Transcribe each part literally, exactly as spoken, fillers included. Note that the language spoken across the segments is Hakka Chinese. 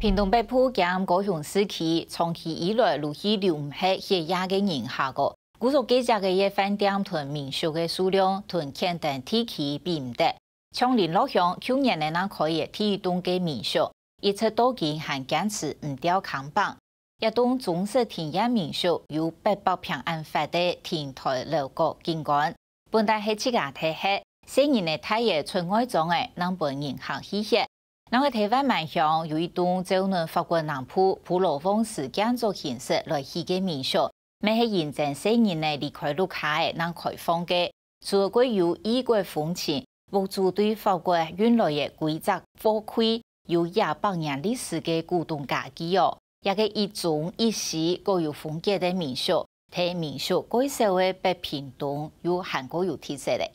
屏東北部兼高雄市區，長期以來陸續留毋核歇業个人客哦。故所該跡个夜飯店同民宿个數量同墾丁地區比毋得。像麟洛鄉舊年呢正開个第一棟个民宿，一直到今還堅持毋吊看板。 這棟中式庭園民宿有八百坪恁闊个亭臺樓閣景觀，本旦係自家忒核，細人仔大人出外庄仔，正分人客去歇。另外，臺灣滿鄉有一棟照等法國南部普羅旺斯建築形式來起个民宿，乜係因爭細人仔離開屋下仔正開放个， 除了有異國風情，屋主對法國運來个歸隻貨櫃，有一百年歷史个古董家具哦。這个一中一西各有風格个民宿，係民宿蓋少个北屏東，又還過有特色咧。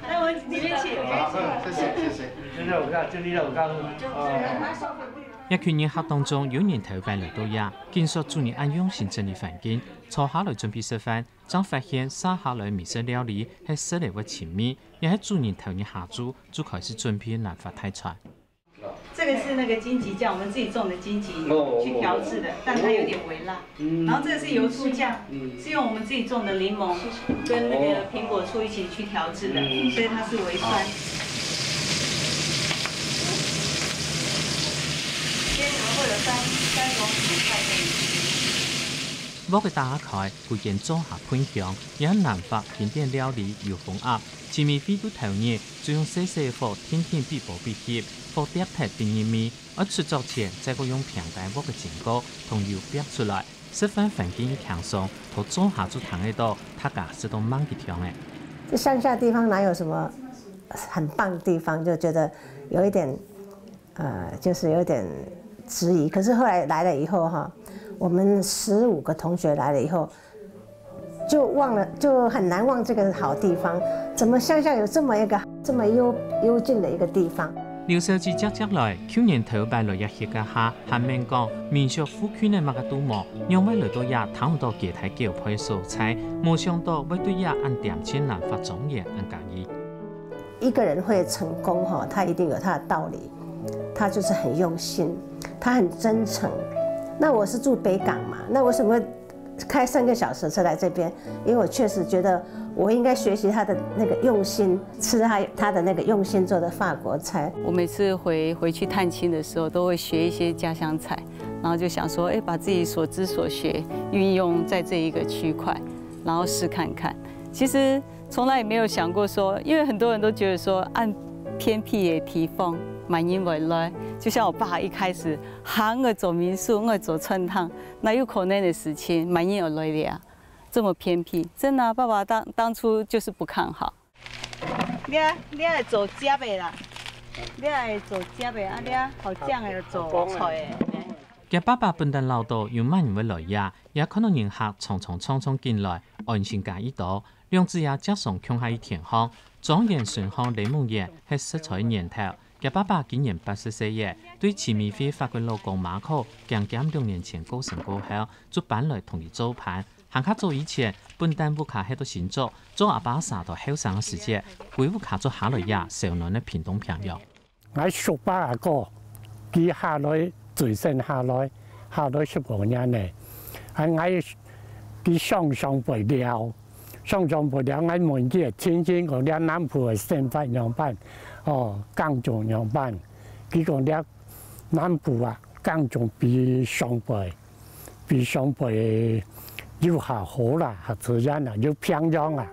那我們裡面請，裡面請。謝謝，謝謝。真的有看，真的有看。這群人客當中有人頭擺來到這，緊說主人恁用心整理環境，坐下來準備食飯， 正發現續下來美式料理係食了會尋味，也係主人頭日下晝就開始準備南法大餐。這個是那個金桔醬，我們自己種的金桔哦去調製的，但它有點微辣。嗯。然後這個是油醋醬，嗯。是用我們自己種的檸檬跟那個蘋果醋一起去調製的，嗯。所以它是微酸。今天你們會有三，三種主菜給你吃。 屋个打開，歸間灶下噴香，也南法經典料理油封鴨。徐美惠對頭日就用細細个火定定抔薄抔翕，火煸忒分入味，愛出桌前再過用平底鑊个蒸鍋同油煏出來，食飯環境一輕鬆，在灶下就聽得到大家食到吂幾暢仔。這鄉下地方哪有什麼很棒的地方，就覺得有一點 呃，就是有點質疑。可是後來來了以後哈，我們十五個同學來了以後，就忘了，就很難忘這個好地方。怎麼鄉下有這麼一個，這麼幽，幽靜的一個地方？劉小姐接接來，舊年頭擺來這歇个下，還問講，民宿附近个麼个都無，仰會來到這聽毋到其他狗吠所在，無想到會對這恁恬靜南法莊園恁合意。 一個人會成功哈，他一定有他的道理，他就是很用心，他很真誠。那我是住北港嘛，那為什麼會開三個小時車來這邊？因為我確實覺得我應該學習他的那個用心，吃他，他的那個用心做的法國菜。我每次回，回去探親的時候，都會學一些家鄉菜，然後就想說，哎，把自己所知所學運用在這一個區塊，然後試看看。其實從來也沒有想過說，因為很多人都覺得說，恁偏僻个地方，麼人會來。就像我爸一開始喊𠊎做民宿，𠊎做餐廳，哪有可能个事情，麼人會來个啊？這麼偏僻，真的啊，爸爸當，當初就是不看好。你啊，你愛做汁个啦，你愛做汁个，啊，你啊，好醬个做菜个。厥爸爸本旦恅著有麼人會來這，也看著人客長長長長緊來，安心加一多。 兩子爺輒常共下去天巷，莊園脣項檸檬園係食材源頭。厥爸爸今年八十歲了，對徐美惠法國老公馬可，兼兼六年前過身過後，就搬來同佢做伴。還較早以前，本旦屋下歇到新竹，做阿爸儕在後生个時節，歸屋下就下來這燒暖个屏東平洋。 𠊎叔伯阿哥，佢下來，最先下來，下來十五年了。啊，𠊎，佢想像不了，想像不了。𠊎問佢个親戚講，這南部个生活仰般，哦，耕種仰般。佢講這南部啊，耕種比上背 比上背又較好啦，較自然啦，又平洋啦。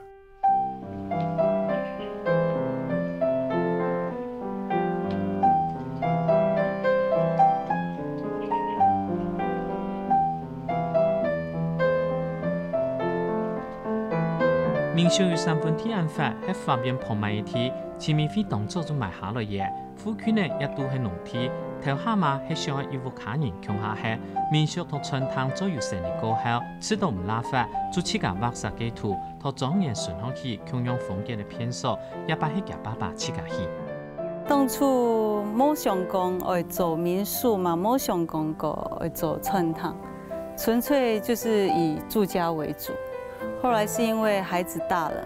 民宿有三分地恁闊，係法院拍賣个地，徐美惠當早就買下來了。 附近个也都係農地，頭下嘛係想愛一屋下人共下歇，民宿同餐廳做有生理過後，試著毋罅闊，就自家挖析該圖，同莊園脣項起共樣風格个便所，這擺係厥爸爸自家起。當初無想講愛做民宿嘛，無想講過愛做餐廳，純粹就是以住家為主。後來是因為孩子大了，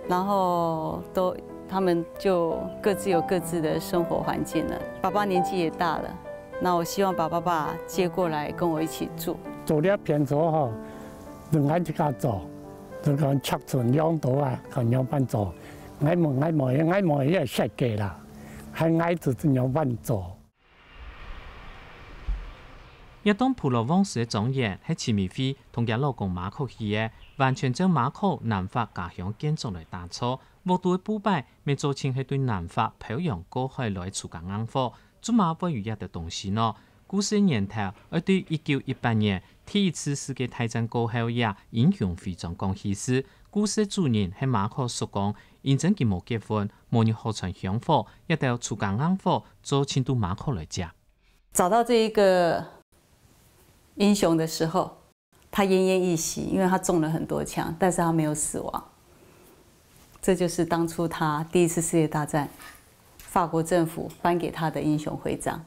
然後都 他們就各自有各自的生活環境了。爸爸年紀也大了，那我希望把爸爸接过来跟我一起住。做這便所吼，就𠊎自家做，就講尺寸量度啊，看樣般做。𠊎無，𠊎無，𠊎無這設計啦，還𠊎就係樣般做。這棟普羅旺斯个莊園係徐美惠同厥老公馬可起个，完全照馬可南法家鄉建築來打造。屋肚个布擺乜做成係對南法漂洋過海來自家硬貨， 做麼會有這兜東西呢？故事个源頭愛對一九一八年第一次世界大戰過後這英雄徽章講起時，故事个主人係馬可叔公，因為佢無結婚，無人好傳香火，這兜自家硬貨就請到馬可來接。找到這一個英雄的時候， 他奄奄一息，因為他中了很多槍，但是他沒有死亡。這就是當初他第一次世界大戰，法國政府頒給他的英雄徽章。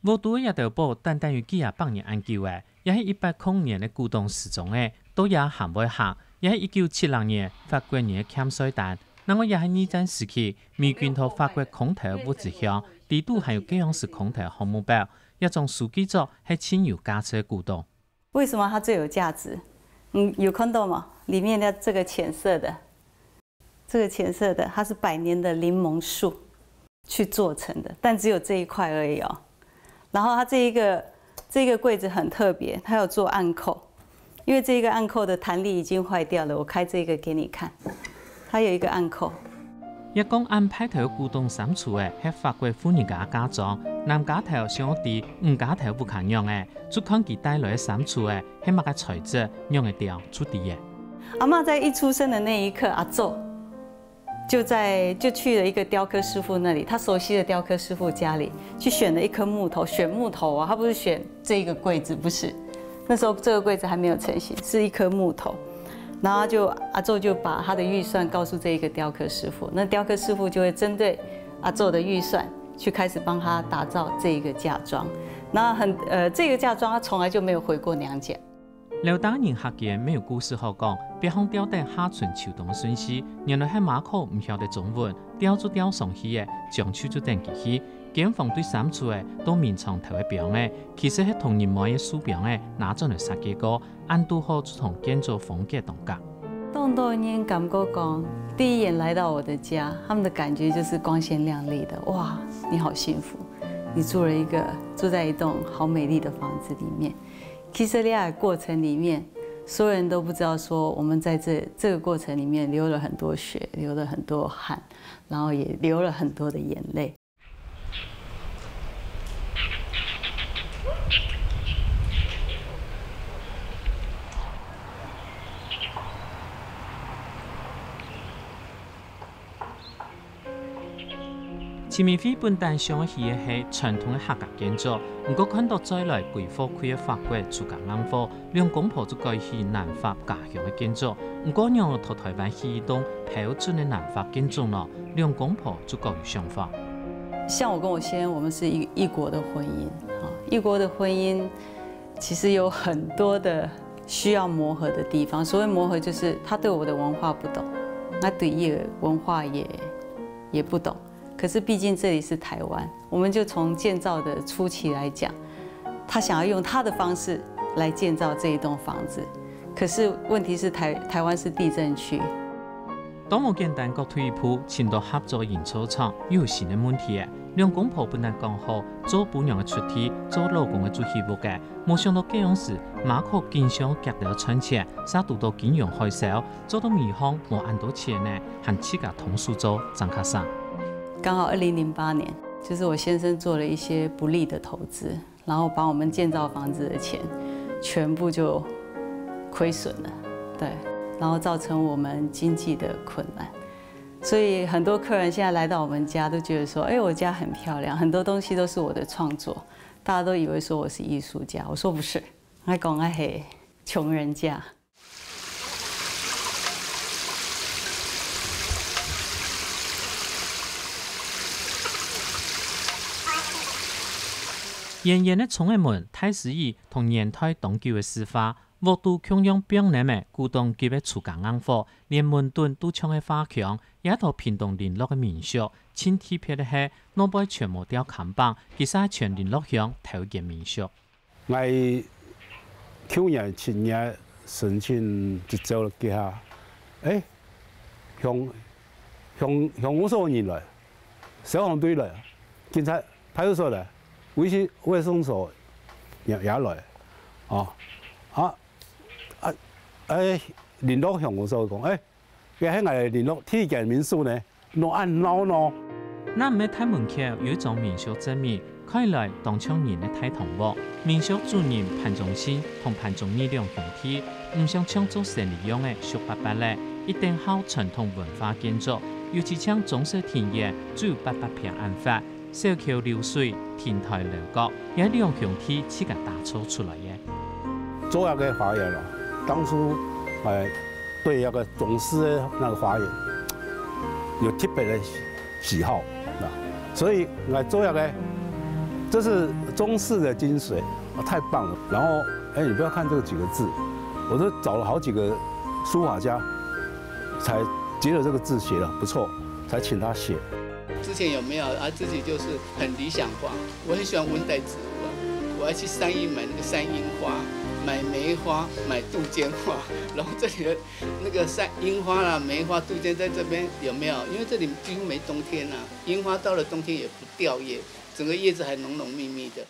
屋肚个這兜寶，單單有幾下百年恁久了，這係一八空五年个古董時裝仔，到這還會行，這係一九七六年法國人个欠稅單，另外這係二戰時期美軍在法國空投个物資箱，裡肚還有該央時空投个航母表，這張書記著係盡有價值个古董。 為什麼它最有價值？嗯，有看到嗎？裡面的這個淺色的，這個淺色的，它是百年的檸檬樹去做成的，但只有這一塊而已哦。然後它這一個，這個櫃子很特別，它有做暗扣，因為這個暗扣的彈力已經壞掉了，我開這個給你看，它有一個暗扣。 這講恁派頭个古董衫櫥仔係法國婦人家嫁妝，男家頭想愛知女家頭屋下仰仔，就看佢帶來个衫櫥仔係麼个材質，仰仔料就知了。阿嬤在一出生的那一刻，阿祖就在，就去了一個雕刻師傅那裡，他熟悉的雕刻師傅家裡去選了一棵木頭，選木頭啊，他不是選這個櫃子，不是，那時候這個櫃子還沒有成型，是一棵木頭。 然後就阿祖就把他的預算告訴這一個雕刻師傅，那雕刻師傅就會針對阿祖的預算去開始幫他打造這一個嫁妝。那很，呃，這個嫁妝他從來就沒有回過娘家。尞逐人客間乜有故事好講，別項吊等夏春秋冬个順序，原來係馬可毋曉得中文，吊就吊上去了，將就就等佢去。 間房對衫櫥仔到眠床頭个枋仔，其實係同人買个樹枋仔拿轉來設計過，恁堵好就同建築風格當合。當多人感覺講，第一眼來到我的家，他們的感覺就是光鮮亮麗的，哇，你好幸福，你住了一個，住在一棟好美麗的房子裡面。其實戀愛過程裡面，所有人都不知道說，我們在這，這個過程裡面流了很多血，流了很多汗，然後也流了很多的眼淚。 徐美惠本旦想愛起个係傳統个客家建築，毋過看著再來歸貨櫃个法國自家硬貨，兩公婆就改起南法家鄉个建築。毋過仰會到臺灣起一棟標準个南法建築呢？兩公婆就各有想法。像我跟我先生，我們是異，異國的婚姻，啊，異國的婚姻其實有很多的需要磨合的地方。所謂磨合，就是他對我的文化不懂，那對佢个文化也，也不懂。可是畢竟這裡是臺灣，我們就從建造的初期來講，他想要用他的方式來建造這一棟房子。可是問題是臺，臺灣是地震區， 當無簡單，各退一步，尋到合作營造廠，有新个問題了。兩公婆本旦講好，做餔娘个出地，做老公个就起屋个，無想到該央時，馬可經商遽兜賺錢，煞堵著金融海嘯，做到尾項無恁多錢呢，還自家動手做，正較省。剛好二零零八年，就是我先生做了一些不利的投資， 然後把我們建造房子的錢全部就虧損了，對，然後造成我們經濟的困難。所以很多客人現在來到我們家，都覺得說：「哎，我家很漂亮，很多東西都是我的創作。」大家都以為說我是藝術家，我說不是，我講我係窮人家。 圓圓个窗仔門、大師椅同年代當久个書畫，屋肚共樣放滿仔古董級个自家硬貨，連門墩都像係畫框，這套屏東麟洛个民宿，盡特別个係，外背全無吊看板，其實全麟洛鄉頭一間民宿。𠊎舊年七月申請執照个下，誒，鄉鄉鄉公所人來，消防隊來，警察派出所來，衛生衛生所也也來，哦，啊啊，誒，麟洛鄉公所講，誒，這係𠊎麟洛第一間民宿呢，哪恁鬧呢？南門大門口有一張民宿證明，看來當像人个大堂屋。民宿主人潘宗信同潘宗義兩兄弟，毋想像做生理樣个俗八八咧，一等好傳統文化建築，尤其像中式庭園，只有八百坪恁闊，小橋流水，亭台樓閣，也係兩兄弟自家打造出來个。做這個花園哦，當初，誒，對那個中式的那個花園有特別的喜好啊，所以來做這個，這是中式的精髓，啊，太棒了。然後，哎，你不要看這幾個字，我都找了好幾個書法家，才覺得這個字寫得不錯，才請他寫。之前有沒有啊？自己就是很理想化，我很喜歡溫帶植物啊，我要去三义买那个山櫻花，买梅花，买杜鹃花，然后这里的那个山櫻花啦、梅花、杜鹃在这边有没有？因为这里几乎没冬天啊，櫻花到了冬天也不掉叶，整个叶子还浓浓密密的。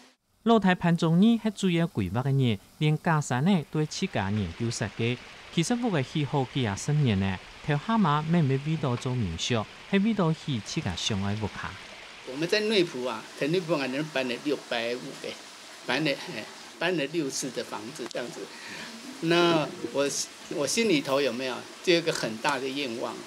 老弟潘宗義係主要規劃个人，連假山仔都係自家研究設計。其實屋仔起好幾下十年呢，頭下嘛乜毋係為著做民宿，係為著起自家想愛屋下。我们在內埔啊，在內埔啊，人搬了六百五个，搬了，嘿，搬了六次的房子这样子。那我我心里头有没有就有一个很大的愿望啊？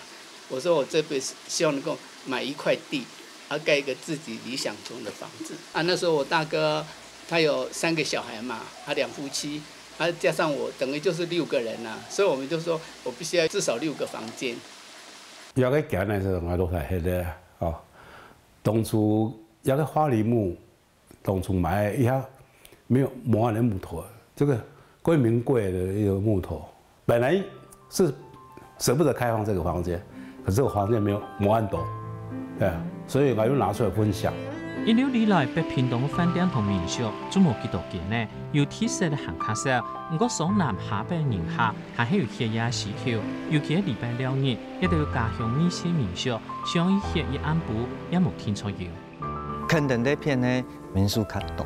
我说我这辈子希望能够买一块地，啊，盖一个自己理想中的房子啊。那时候我大哥他有三个小孩嘛，他两夫妻，啊，加上我，等于就是六个人啊，所以我们就说我必须要至少六个房间。這個建築係𠊎老弟起个哦，當初這個花梨木 當初買一下沒有，無恁个木頭，這個貴名貴的一個木頭，本來是捨不得開放這個房間，可是這個房間沒有，無恁多，哎呀，所以𠊎又拿出來分享。一路以來，北屏東个飯店同民宿，總無幾多間呢，有特色个還較少，毋過上南下北人客，還係有歇夜需求，尤其係禮拜六日，這兜有家鄉味緒民宿，想愛歇一暗晡，也無定著有。 墾丁這片个民宿較多。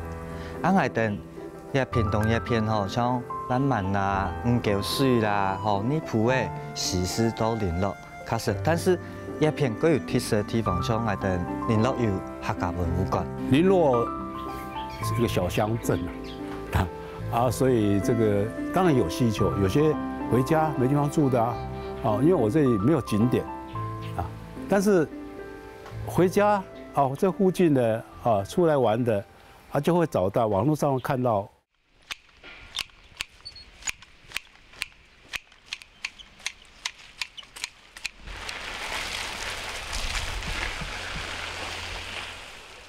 啊，𠊎等這屏東這片吼，像南門啦、五溝水啦、吼內埔个、西勢到麟洛較少，但是這片較有特色个地方，像𠊎等麟洛有客家文物館。麟洛是一個小鄉鎮啊，啊，所以這個當然有需求，有些回家沒地方住的啊，哦，因為我這裡沒有景點啊，但是回家哦，這附近的啊，出來玩的，啊，就會找到，網路上看到。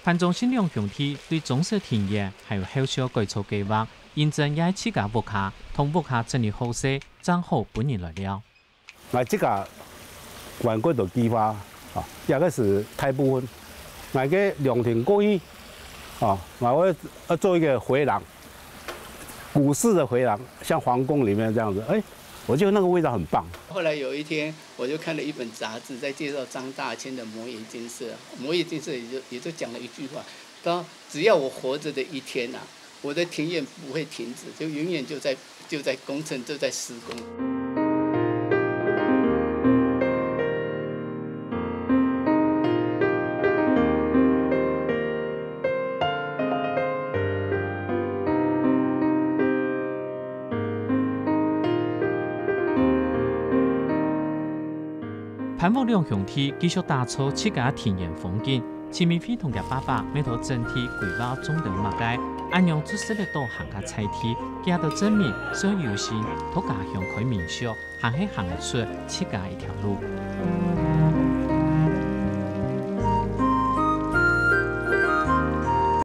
潘宗信兩兄弟對中式庭園還有後續改造計畫，認真也係自家屋下，同屋下整理好勢，正好分人來尞。 𠊎自家玩過个計畫，啊，這個係大部分。𠊎个涼亭過去，啊，𠊎會要做一個迴廊，古式的迴廊，像皇宮裡面這樣子，哎，我覺得那個味道很棒。後來有一天，我就看了一本雜誌，在介绍张大千的《摩野建设》。《摩野建设》也就也就讲了一句话，他说：“只要我活着的一天啊，我的庭院不会停止，就永远就在就在工程，就在施工。”潘屋兩兄弟繼續打造自家庭園風景， 徐美惠同厥爸爸乜在整體規劃種兜麼个，恁樣就食得到客家在地，佢兜證明所有心在家鄉開民宿，還係行得出自家一條路。